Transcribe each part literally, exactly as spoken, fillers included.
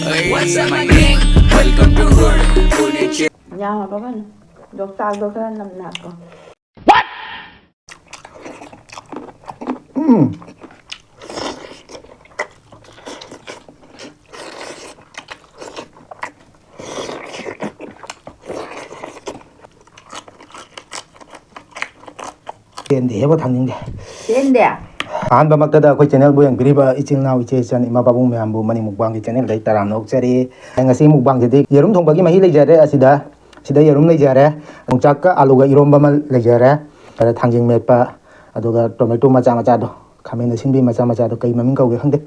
What's up, my gang? Welcome to Hood. Pune. ꯌꯥꯝꯃꯕ ꯀꯩꯅꯣ? ꯌꯣꯡꯆꯥꯛꯇꯣ ꯈꯔ ꯅꯝꯅꯀꯣ꯫ ꯎꯝ꯫ ꯄꯦꯟꯗꯦ ꯍꯦꯕ, ꯊꯥꯡꯅꯤꯡꯗꯦ꯫ ꯄꯦꯟꯗꯦ? ꯑꯍꯥꯟꯕꯃꯛꯇꯗ ꯑꯩꯈꯣꯏ ꯆꯦꯅꯦꯜꯕꯨ ꯌꯦꯡꯕꯤꯔꯤꯕ ꯏꯆꯤꯜ ꯏꯅꯥꯎ, ꯏꯆꯦ ꯏꯆꯟ, ꯏꯃꯥ ꯄꯥꯕꯨꯡ ꯃꯌꯥꯝꯕꯨ ꯃꯅꯤ ꯃꯨꯛꯕꯥꯡꯒꯤ ꯆꯦꯅꯦꯜꯗꯩ ꯇꯔꯥꯝꯅ ꯑꯣꯛꯆꯔꯤ꯫ ꯉꯁꯤ ꯃꯨꯛꯕꯥꯡꯁꯤꯗꯤ ꯌꯦꯔꯨꯝ ꯊꯣꯡꯕꯒꯤ ꯃꯍꯤ ꯂꯩꯖꯔꯦ꯫ ꯑꯁꯤꯗ, ꯁꯤꯗ ꯌꯦꯔꯨꯝ ꯂꯩꯖꯔꯦ, ꯌꯣꯡꯆꯥꯛꯀ ꯑꯥꯂꯨꯒ ꯏꯔꯣꯝꯕ ꯑꯃ ꯂꯩꯖꯔꯦ, ꯑꯗ ꯊꯥꯡꯖꯤꯡ ꯃꯦꯠꯄ, ꯑꯗꯨꯒ ꯇꯣꯃꯦꯇꯣ ꯃꯆꯥ ꯃꯆꯥꯗꯣ, ꯈꯥꯃꯦꯟ ꯑꯁꯤꯟꯕꯤ ꯃꯆꯥ ꯃꯆꯥꯗꯣ, ꯀꯩ ꯃꯃꯤꯡ ꯀꯧꯒꯦ ꯈꯪꯗꯦ꯫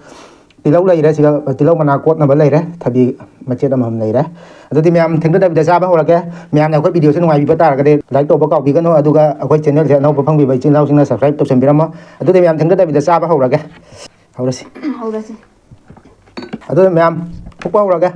ꯇꯤꯜꯍꯧ ꯂꯩꯔꯦ, ꯁꯤꯒ ꯇꯤꯜꯍꯧ ꯃꯅꯥ ꯀꯣꯠꯅꯕ ꯂꯩꯔꯦ, ꯊꯕꯤ ꯃꯆꯦꯠ ꯑꯃꯃꯝ ꯂꯩꯔꯦ꯫ ꯑꯗꯨꯗꯤ ꯃꯌꯥꯝ ꯊꯦꯡꯊꯗꯕꯤꯗ ꯆꯥꯕ ꯍꯧꯔꯒꯦ꯫ ꯃꯌꯥꯝꯅ ꯑꯩꯈꯣꯏ ꯚꯤꯗꯤꯑꯣꯁꯦ ꯅꯨꯡꯉꯥꯏꯕꯤꯕ ꯇꯥꯔꯒꯗꯤ ꯂꯥꯏꯛ ꯇꯧꯕ ꯀꯥꯎꯕꯤꯒꯅꯨ, ꯑꯗꯨꯒ ꯑꯩꯈꯣꯏ ꯆꯦꯅꯦꯜꯁꯦ ꯑꯅꯧꯕ ꯐꯪꯕꯤꯕ ꯏꯆꯤꯜ ꯏꯅꯥꯎꯁꯤꯡꯅ ꯁꯕꯁꯀ꯭ꯔꯥꯏꯕ ꯇꯧꯁꯟꯕꯤꯔꯝꯃꯣ꯫ ꯑꯗꯨꯗꯤ ꯃꯌꯥꯝ ꯊꯦꯡꯊꯗꯕꯤꯗ ꯆꯥꯕ ꯍꯧꯔꯒꯦ꯫ ꯍꯧꯔꯁꯤ꯫ ꯍꯧꯔꯁꯤ꯫ ꯑꯗꯨꯗꯤ ꯃꯌꯥꯝ ꯐꯨꯛꯄ ꯍꯧꯔꯒꯦ꯫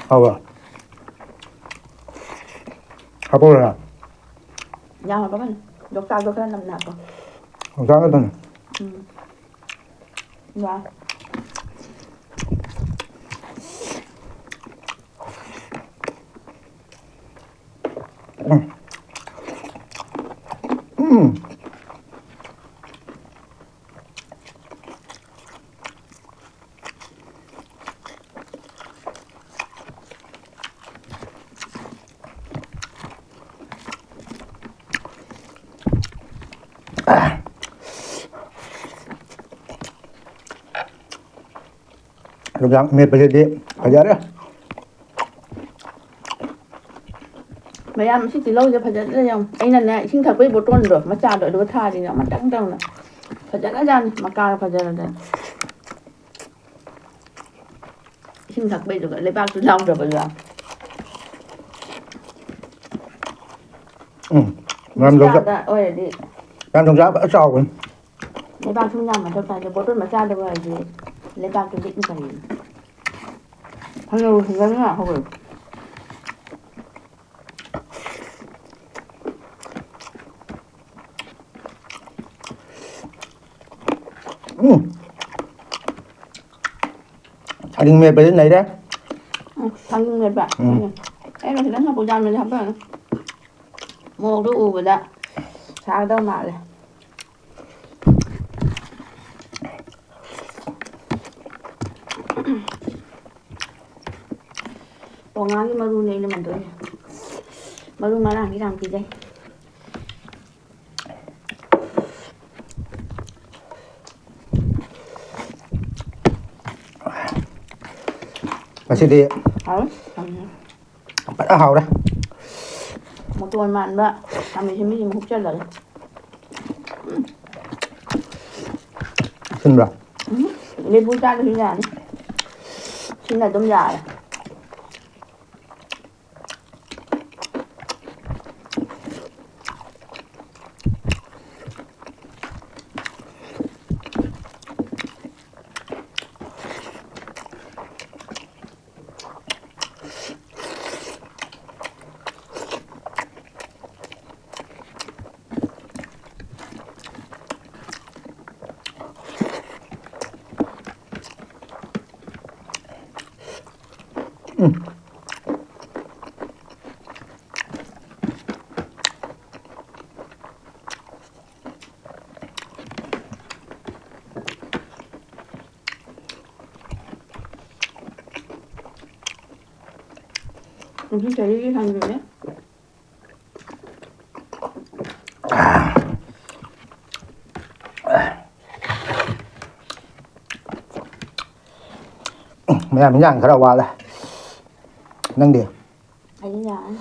ꯍꯥꯎꯕ꯭ꯔꯣ? ꯍꯥꯞꯄꯧꯔꯥ? ꯌꯥꯝ ꯍꯥꯞꯄꯛꯀꯅꯨ꯫ ꯌꯣꯡꯆꯥꯛꯇꯣ ꯈꯔ ꯅꯝꯅ ꯍꯥꯞꯄꯣ꯫ ꯌꯣꯡꯆꯥꯛ ꯈꯛꯇꯅꯦ? ꯎꯝ꯫ ꯌꯥꯔꯦ꯫ ꯎꯝ꯫ ꯎꯝ꯫ ꯌꯣꯡꯆꯥꯛ ꯃꯦꯠꯄꯁꯤꯗꯤ ꯐꯖꯔꯦ꯫ ꯃꯌꯥꯝ, ꯁꯤ ꯇꯤꯜꯍꯧꯁꯦ ꯐꯖꯅ ꯌꯦꯡꯉꯨ꯫ ꯑꯩꯅꯅꯦ, ꯏꯁꯤꯡ ꯊꯛꯄꯒꯤ ꯕꯣꯇꯣꯟꯗꯣ ꯃꯆꯥꯗꯣ, ꯑꯗꯨꯒ ꯊꯥꯔꯤꯅꯦ, ꯑꯃꯇꯪ ꯇꯧꯅ꯫ ꯐꯖꯈ꯭ꯔꯖꯥꯠꯅꯤ, ꯃꯀꯥꯒ ꯐꯖꯔꯗꯅ꯫ ꯏꯁꯤꯡ ꯊꯛꯄꯩꯗꯨꯒ ꯂꯩꯕꯥꯛꯇꯨ ꯌꯥꯎꯗꯕꯗꯨꯒ꯫ ꯎꯝ, ꯃꯌꯥꯝ ꯌꯣꯡꯆꯥꯛ-, ꯃꯆꯥꯗ ꯑꯣꯏꯔꯗꯤ ꯃꯌꯥꯝ ꯌꯣꯡꯆꯥꯛ ꯐꯖ ꯆꯥꯎꯕꯅꯤ꯫ ꯂꯩꯕꯥꯛ ꯁꯨꯝ ꯌꯥꯝ ꯃꯊꯧ ꯇꯥꯏ꯫ ꯕꯣꯇꯜ ꯃꯆꯥꯗꯕꯨ ꯍꯥꯏꯗꯤ ꯂꯩꯕꯥꯛꯇꯨ ꯂꯤꯛꯅ ꯀꯔꯤꯅꯣ? ꯍꯅꯨ ꯐꯖꯅ ꯍꯧꯔꯦ꯫ ꯎꯝ꯫ ꯊꯥꯡꯖꯤꯡ ꯃꯦꯠꯄꯁꯦ ꯅꯩꯔꯦ꯫ ꯎꯝ, ꯊꯥꯡꯖꯤꯡ ꯃꯦꯠꯄ꯫ ꯎꯝ꯫ ꯑꯩꯅ ꯈꯤꯇꯪ ꯍꯥꯞꯄꯨ ꯌꯥꯝꯅꯗꯤ ꯍꯥꯞꯄꯛꯑꯅꯨ꯫ ꯃꯣꯔꯣꯛꯇꯣ ꯎꯕꯗ ꯁꯥꯒꯗꯧ ꯃꯥꯜꯂꯦ꯫ ꯄꯣꯉꯥꯒꯤ ꯃꯔꯨꯅꯦ ꯑꯩꯅ ꯃꯟꯗꯣꯏꯁꯦ꯫ ꯃꯔꯨ ꯃꯔꯥꯡꯗꯤ ꯌꯥꯝ ꯄꯤꯖꯩ꯫ ꯉꯁꯤꯗꯤ ꯍꯥꯎꯋꯦ꯫ ꯐꯖꯅ ꯍꯥꯎꯔꯦ꯫ ꯃꯇꯣꯟ ꯃꯥꯟꯕ ꯈꯥꯃꯦꯟ ꯑꯁꯤꯟꯕꯤꯁꯤꯃ ꯍꯨꯞꯆꯜꯂꯒꯦ꯫ ꯁꯤꯟꯕ꯭ꯔꯥ? ꯎꯝ, ꯂꯦꯕꯨ ꯆꯥꯗ꯭ꯔꯁꯨ ꯌꯥꯅꯤ꯫ ꯁꯤꯅ ꯑꯗꯨꯝ ꯌꯥꯔꯦ꯫ ꯀꯨꯝꯁꯤ ꯆꯍꯤꯒꯤ ꯊꯥꯡꯖꯤꯡꯁꯦ꯫ ꯃꯌꯥꯝ ꯏꯟꯖꯥꯡ ꯈꯔ ꯋꯥꯠꯂꯦ꯫ ꯅꯪꯗꯤ? ꯑꯩꯗꯤ ꯌꯥꯔꯅꯤ꯫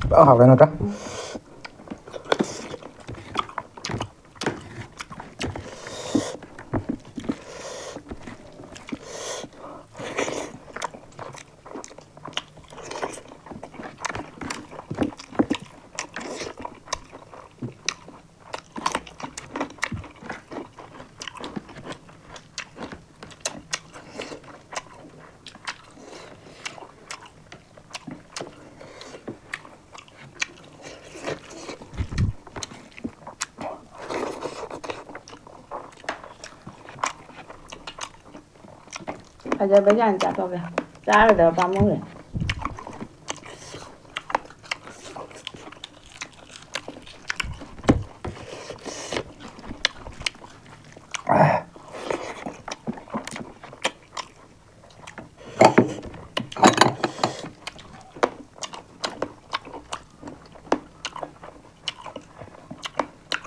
ꯄꯨꯔꯥ ꯍꯥꯎꯔꯦ ꯅꯠꯇ꯭ꯔꯥ? ꯐꯖꯕ ꯖꯥꯠꯅꯤ ꯆꯥꯊꯣꯛꯀꯦ꯫ ꯆꯥꯔꯣꯏꯗꯕ ꯄꯥꯝꯃꯨꯔꯦ꯫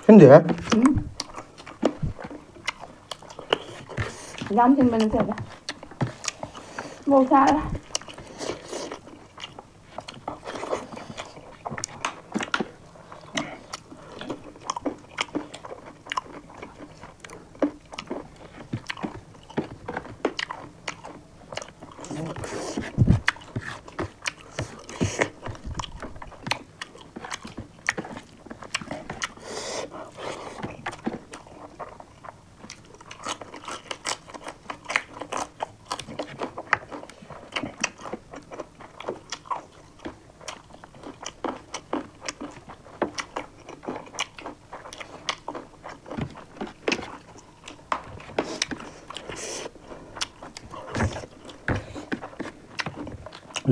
ꯁꯤꯟꯗꯦꯍꯦ꯫ ꯎꯝ꯫ ꯌꯥꯝ ꯁꯤꯟꯕ ꯅꯠꯇꯦꯗ꯫ ꯃꯣꯔꯣꯛ ꯁꯥꯔꯦ꯫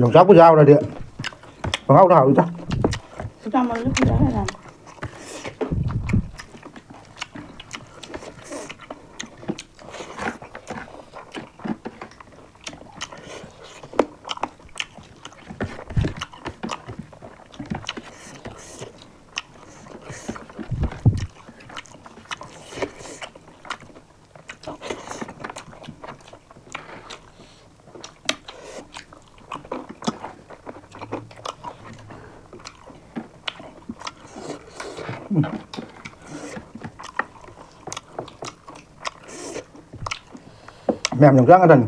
ꯌꯣꯡꯆꯥꯛꯄꯨ ꯌꯥꯎꯔꯗꯤ ꯄꯪꯍꯥꯎꯗ ꯍꯥꯎꯋꯤꯗ꯫ ꯆꯨꯖꯥꯛ ꯃꯔꯨꯁꯨ ꯐꯖꯈ꯭ꯔꯖꯥꯠꯅꯤ꯫ ꯃꯌꯥꯝ ꯌꯣꯡꯆꯥꯛ ꯉꯥꯛꯇꯅꯤ꯫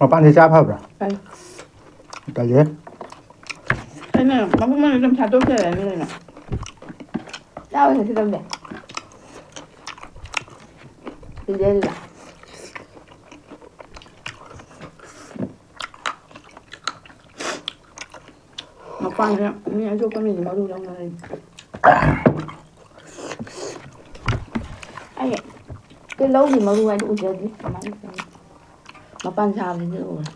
ꯃꯄꯥꯟꯁꯦ ꯆꯥ ꯐꯕ꯭ꯔꯥ? ꯐꯩ꯫ ꯇꯜꯂꯦ꯫ ꯑꯩꯅ ꯃꯄꯨꯝ ꯑꯣꯏꯅ ꯑꯗꯨꯝ ꯊꯥꯗꯣꯛꯆꯔꯅꯤ ꯀꯩꯅꯣ꯫ ꯆꯥꯕ ꯍꯩꯅꯗꯕꯅꯦ꯫ ꯁꯤꯗꯩꯁꯤꯗ ꯃꯄꯥꯟꯁꯤꯗ ꯃꯤ ꯑꯇꯣꯞꯄ ꯃꯤꯗꯤ ꯃꯔꯨ ꯂꯧꯅꯔꯤ꯫ ꯑꯩ ꯇꯤꯜꯍꯧꯒꯤ ꯃꯔꯨ ꯍꯥꯏꯗꯣ ꯎꯖꯗ꯭ꯔꯤ꯫ ꯀꯃꯥꯏꯅ ꯇꯧꯅꯤ? ꯃꯄꯥꯟ ꯁꯥꯕꯁꯤꯗꯤ ꯎꯔꯦ꯫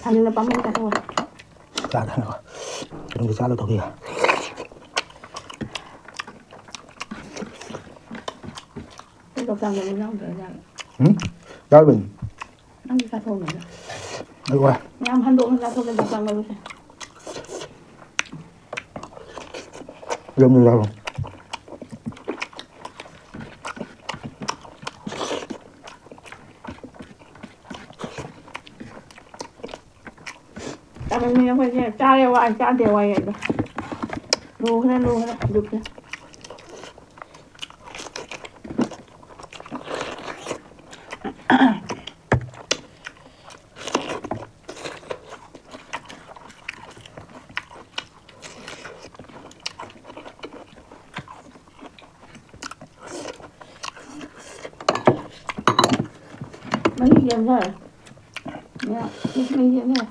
ꯊꯥꯡꯖꯤꯡꯅ ꯄꯥꯝꯃꯨ ꯆꯥꯊꯣꯛꯑꯣ꯫ ꯆꯥꯗꯅꯕ꯫ ꯀꯩꯅꯣꯒꯤ ꯆꯥ ꯂꯧꯊꯣꯛꯈꯤꯒꯦ꯫ ꯂꯣꯛꯇꯥꯛ ꯃꯔꯨ ꯌꯥꯎꯗ꯭ꯔꯖꯥꯠꯂꯣ? ꯎꯝ? ꯌꯥꯎꯔꯤꯕꯅꯤ꯫ ꯅꯪꯁꯨ ꯆꯥꯊꯣꯛꯑꯣ꯫ ꯑꯩ ꯋꯥꯏ꯫ ꯌꯥꯝ ꯍꯟꯗꯣꯛꯅ ꯆꯥꯊꯣꯛꯀꯦ ꯂꯣꯛꯇꯥꯛ ꯃꯔꯨꯁꯦ꯫ ꯌꯥꯝꯅ ꯌꯥꯎꯔꯣ꯫ ꯆꯥꯃꯟꯗꯅ ꯑꯩꯈꯣꯏꯁꯦ ꯆꯥꯔꯦ ꯋꯥꯏ, ꯆꯥꯗꯦ ꯋꯥꯏ ꯍꯥꯏꯗꯣ꯫ ꯂꯨꯈ꯭ꯔꯦ, ꯂꯨꯈ꯭ꯔꯦ, ꯂꯨꯈ꯭ꯔꯦ꯫ ꯃꯍꯤ ꯆꯦꯟꯊꯔꯦ꯫ ꯃꯍꯤ ꯆꯦꯟꯊꯔꯦ꯫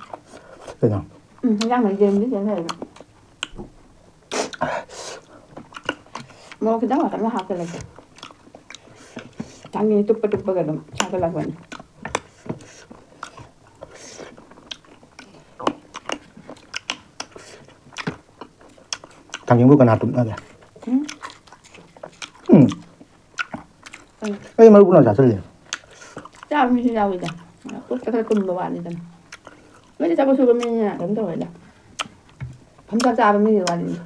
ꯀꯩꯅꯣ? ꯎꯝ, ꯍꯤꯟꯖꯥꯡ ꯃꯍꯤ ꯆꯦꯟꯕꯗꯤ ꯆꯦꯟꯊꯔꯦ꯫ ꯃꯣꯔꯣꯛ ꯈꯤꯇꯪ ꯈꯛꯇꯪ ꯍꯥꯞꯆꯜꯂꯒꯦ꯫ ꯊꯥꯡꯖꯤꯡ ꯇꯨꯞꯄ ꯇꯨꯞꯄꯒ ꯑꯗꯨꯝ ꯆꯥꯈꯠꯂꯛꯄꯅꯤ꯫ ꯌꯦꯡꯕꯨ ꯀꯅꯥ ꯇꯨꯝꯅꯒꯦ? ꯎꯝ꯫ ꯎꯝ꯫ ꯎꯝ꯫ ꯑꯩ ꯃꯔꯨ ꯄꯨꯝꯅ ꯆꯥꯁꯤꯜꯂꯦ꯫ ꯆꯥꯕ ꯃꯤꯁꯨ ꯌꯥꯎꯋꯤꯗ꯫ ꯄꯨꯛꯇ ꯈꯔ ꯇꯨꯝꯕ ꯋꯥꯠꯂꯤꯗꯅ꯫ ꯅꯣꯏꯗꯤ ꯊꯕꯛ ꯁꯨꯕ ꯃꯤꯅꯤꯅ ꯀꯩꯝ ꯇꯧꯔꯣꯏꯗ꯫ ꯐꯝꯆꯥ ꯆꯥꯕ ꯃꯤꯒꯤ ꯋꯥꯔꯤꯅꯤ꯫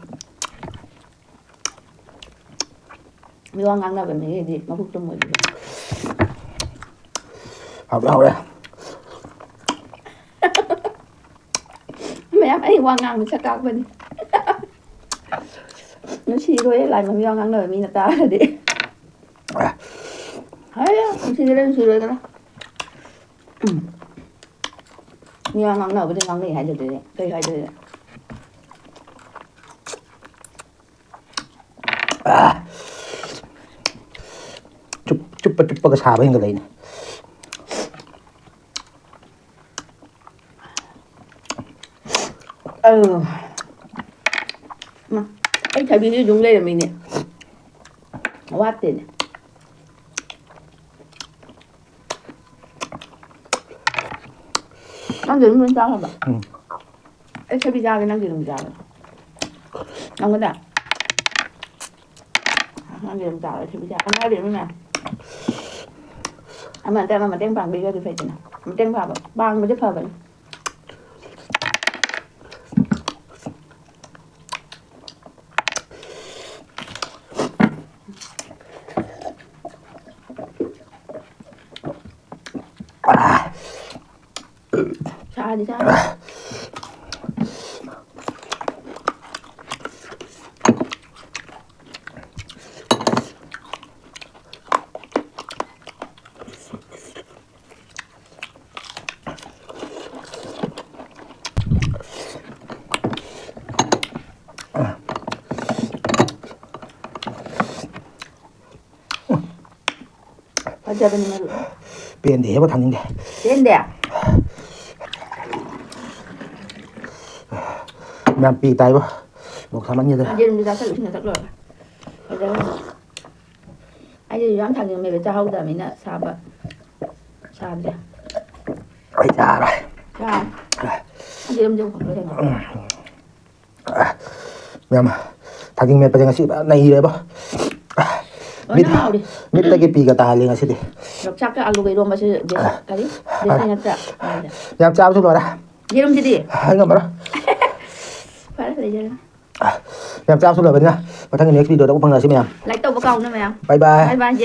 ꯃꯤ ꯋꯥ ꯉꯥꯡꯅꯕ ꯃꯤꯒꯤꯗꯤ ꯃꯕꯨꯛ ꯇꯨꯝꯃꯣꯏꯗꯣꯏꯅꯤ꯫ ꯍꯥꯎꯔꯦ, ꯍꯥꯎꯔꯦ꯫ ꯃꯌꯥꯝ ꯑꯩ ꯋꯥ ꯉꯥꯡꯕ ꯁꯛ ꯀꯥꯛꯄꯅꯤ꯫ ꯅꯨꯡꯁꯤꯔꯣꯏꯌꯦ, ꯂꯥꯏꯃ ꯃꯤ ꯋꯥ ꯉꯥꯡꯅꯕ ꯃꯤꯅ ꯇꯥꯔꯗꯤ꯫ ꯍꯥꯏ, ꯅꯨꯡꯁꯤꯒꯦꯔꯥ ꯅꯨꯡꯁꯤꯔꯣꯏꯒꯦꯔꯥ꯫ ꯎꯝ꯫ ꯃꯤ ꯋꯥ ꯉꯥꯡꯅꯕꯗꯤ ꯉꯥꯡꯅꯩ ꯍꯥꯏꯗꯨꯗꯤ ꯀꯩ ꯍꯥꯏꯗꯣꯏꯅꯣ? ꯑꯥ꯫ ꯆꯨꯞ-, ꯆꯨꯞꯄ ꯆꯨꯞꯄꯒ ꯁꯥꯕ ꯍꯦꯟꯒꯠꯂꯛꯏꯅꯦ꯫ ꯑꯧ꯫ ꯃꯥ, ꯑꯩ ꯊꯕꯤꯗꯤ ꯑꯗꯨꯝ ꯂꯩꯔꯝꯃꯤꯅꯦ꯫ ꯋꯥꯠꯇꯦꯅꯦ꯫ ꯅꯪꯗꯤ ꯑꯗꯨꯝ ꯂꯣꯏ ꯆꯥꯈ꯭ꯔꯕ? ꯎꯝ꯫ ꯑꯩ ꯊꯕꯤ ꯆꯥꯒꯦ, ꯅꯪꯗꯤ ꯑꯗꯨꯝ ꯆꯥꯒꯦ꯫ ꯅꯪꯉꯣꯟꯗ? ꯅꯪꯗꯤ ꯑꯗꯨꯝ ꯆꯥꯔꯣ, ꯊꯕꯤ ꯆꯥ-, ꯑꯉꯥꯡꯗꯤ ꯑꯗꯨꯝ ꯃꯌꯥꯝ꯫ ꯑꯃ ꯅꯠꯇ꯭ꯔ ꯑꯃ ꯃꯇꯦꯡ ꯄꯥꯡꯕꯤꯔꯗꯤ ꯐꯩꯗꯅ꯫ ꯃꯇꯦꯡ ꯄꯥꯡꯕ-, ꯄꯥꯡꯕꯗꯤ ꯐꯕꯅꯤ꯫ ꯁꯥꯗꯤ ꯁꯥ꯫ ꯐꯖꯕꯅꯤ ꯃꯔꯨ꯫ ꯄꯦꯟꯗꯦ ꯍꯦꯕ, ꯊꯥꯅꯤꯡꯗꯦ꯫ ꯄꯦꯟꯗꯦ? ꯌꯥꯝ ꯄꯤ ꯇꯥꯏꯕ꯫ ꯃꯣꯛ ꯁꯥꯃꯟꯒꯤꯗ꯫ ꯌꯦꯔꯨꯝꯗꯨ ꯆꯥꯁꯜꯂꯨ, ꯏꯁꯤꯡ ꯊꯛ ꯂꯣꯏꯔꯒ꯫ ꯐꯖꯕꯅꯤ꯫ ꯑꯩꯗꯤ ꯌꯥꯝ ꯊꯥꯡꯖꯤꯡ ꯃꯦꯠꯂ ꯆꯥꯍꯧꯗꯕꯅꯤꯅ ꯁꯥꯕ ꯁꯥꯗ꯭ꯔꯦ꯫ ꯑꯩ ꯆꯥꯔꯣꯏ꯫ ꯆꯥꯔꯦ꯫ ꯑꯩꯗꯤ ꯌꯨꯝꯗ ꯄꯨꯈꯠꯈ꯭ꯔꯦ꯫ ꯎꯝ꯫ ꯃꯌꯥꯝ, ꯊꯥꯡꯖꯤꯡ ꯃꯦꯠꯄꯁꯦ ꯉꯁꯤ ꯐꯖꯅ ꯅꯩꯔꯦꯕ꯫ ꯃꯤꯠ ꯂꯣꯏꯅ ꯍꯥꯎꯔꯤ꯫ ꯃꯤꯠꯇꯒꯤ ꯄꯤꯒ ꯇꯥꯍꯜꯂꯤ ꯉꯁꯤꯗꯤ꯫ ꯌꯣꯡꯆꯥꯛꯀ ꯑꯂꯨꯒ ꯏꯔꯣꯝꯕꯁꯦ ꯕꯦꯁ ꯀꯔꯤ? ꯕꯦꯁꯅꯤ ꯅꯠꯇ꯭ꯔꯥ? ꯃꯥꯅꯦ꯫ ꯌꯥꯝ ꯆꯥꯕꯁꯨ ꯂꯣꯏꯔꯦ꯫ ꯌꯦꯔꯨꯝꯁꯤꯗꯤ? ꯍꯥꯏ ꯉꯝꯃꯔꯣꯏ꯫ ꯐꯔꯦ, ꯂꯩꯖꯔꯦ꯫ ꯌꯥꯝ ꯆꯥꯕꯁꯨ ꯂꯣꯏꯕꯅꯤꯅ ꯃꯊꯪꯒꯤ next video ꯗ ꯑꯃꯨꯛ ꯐꯪꯅꯔꯁꯤ ꯃꯌꯥꯝ꯫ Like ꯇꯧꯕ ꯀꯥꯎꯅꯨ ꯃꯌꯥꯝ꯫ Bye bye꯫ Bye bye꯫